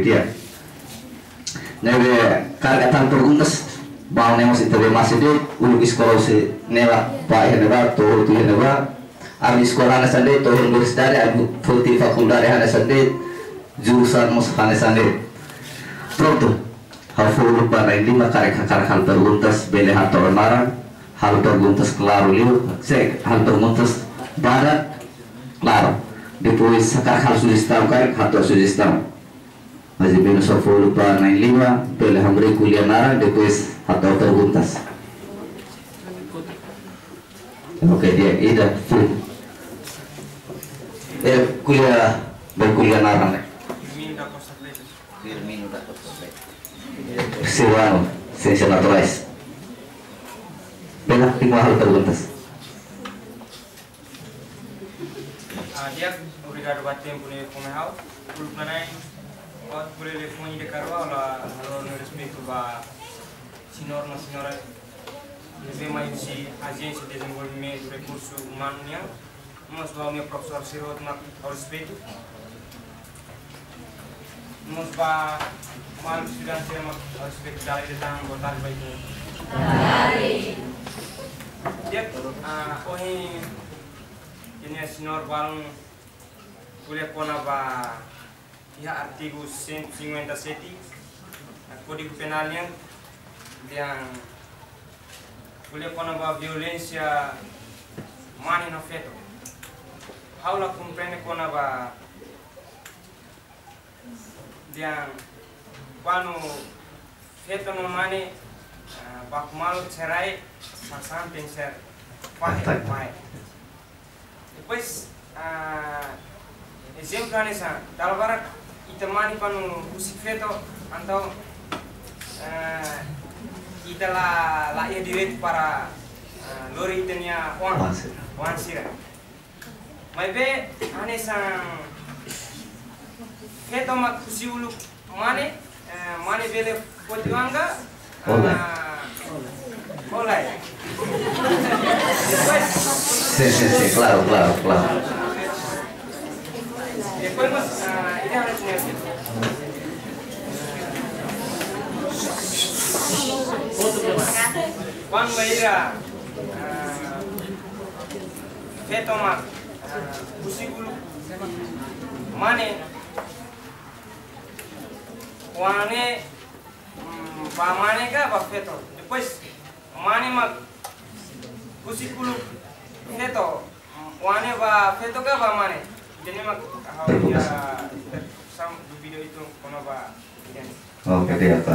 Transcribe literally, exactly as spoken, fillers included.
Di'ak. Ne'ebé karik atu halo perguntas, ba ne'e mós ita bele mai de'it, uluk eskola husi ne'ebá, ba iha ne'ebá, to'o hotu iha ne'ebá, ami eskola hanesan de'it, to'o universidade, ami foti fakuldade hanesan de'it, jurusan mós hanesan de'it. Prontu, ha'u fó uluk ba na'in-lima karik hakarak halo perguntas, bele hato'o naran, halo perguntas klaru liu, se halo perguntas badak, klaru. Depois, hakarak halo sujestaun karik, hato'o sujestaun. Mais ou menus ha'u fó uluk ba na'in-lima, bele hamriik ko'alia naran, depois hato'o perguntas. Oke, di'ak, ida, full. Eh, ko'alia, bele ko'alia naran, eh. Firmino da Costa Freitas. Firmino da Costa Freitas. Silvano, Siénsias Naturais. Bele, imi halo perguntas. Ah, di'ak, obrigadu ba tempu ne'ebé fó mai ha'u. Uluk nanain, ha'u bele telefone de karua, la, halo respeitu ba señór no señora ne'ebé mai husi Ajénsia Dezenvolvimentu Rekursu Umanu nian. Mós ba ha'u-nia profesór sira hotu mak ha'u respeitu. Mós ba maluk estudante sira mak ha'u respeitu, dala ida tan, boa tarde ba ita. Di'ak, ah, ohin ita-nia señór balun ko'alia kona-ba iha artigu cento e cinquenta e sete, Kódigu Penál nian, dehan ko'alia kona-ba violénsia mane no feto. Ha'u la komprende kona-ba dehan kuandu feto no mane, ah, baku malu cerai, sasán tenke ser fahe, fahe. Depois, ah, ezemplu hanesan, dala barak ita mane kuandu husik feto, entaun, ah, ita la, la iha direitu para, ah, lori ita-nia oan, oan sira. Oan sira. Maibé, hanesan feto mak husik uluk mane, eh, mane bele foti oan ka? Olá. Ah, olá. Depois, sim, sim, sim, claro, claro, claro. Depois, mas, ah, ida hanesan ne'e. Kuandu ida, ah, feto mak, ah, husik uluk mane, oan ne'e, mm, ba mane ka ba feto? Depois, mane mak husik uluk feto, mm, oan ne'e ba feto ka ba mane? Ida-ne'e mak ha'u-nia, sam dúvida uitoan kona-ba ida-ne'e. Oke, di'ak.